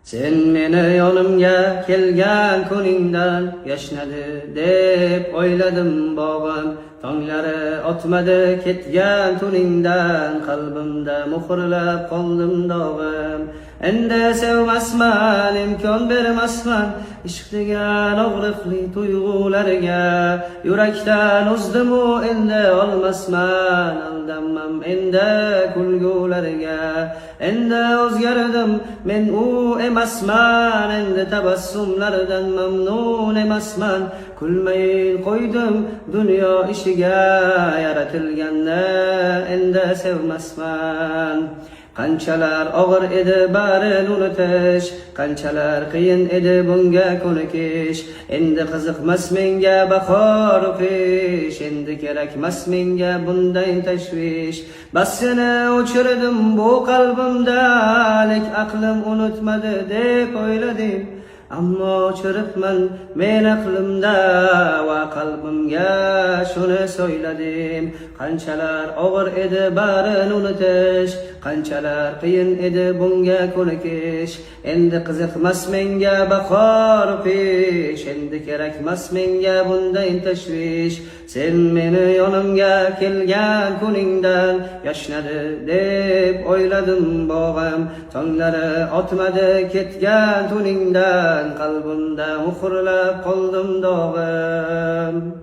Sen meni yonimga kelgan kuningdan yashnadi deb o'yladim bog'im. Tonglari otmadi ketgan tuningdan, qalbimda muhrlab qoldim dog'im. Endi sevmasman, imkon bermasman ishq degan og'riqli tuyg'ularga. Yurakdan uzdimu endi olmasman, aldanmam endi kulgularga. Endi o'zgardim, men u emasman, endi tabassumlardan mamnun emasman. Kulmay qo'ydim dunyo ishiga, yaratilganni endi sevmasman. Qanchalar og'ir edi barin unutish, qanchalar qiyin edi bunga ko'nikish. Endi qiziqmas menga bahor, qish, endi kerakmas menga bunday tashvish. Basini o'chirdim bu qalbimda, lek aqlim unutmadi deb o'yladim. Ammo o'chiribman men aqlimda va qalbimga shuni so'yladim. Qanchalar og'ir edi barin unutish, qanchalar qiyin edi bunga ko'nikish. Endi qiziqmas menga bahor, qish, endi kerakmas menga bunday tashvish. Sen meni yonimga kelgan kuningdan yashnadi deb o'yladim bog'im. Tonglari otmadi ketgan tuningdan, qalbimda muhrlab qoldim dog'im.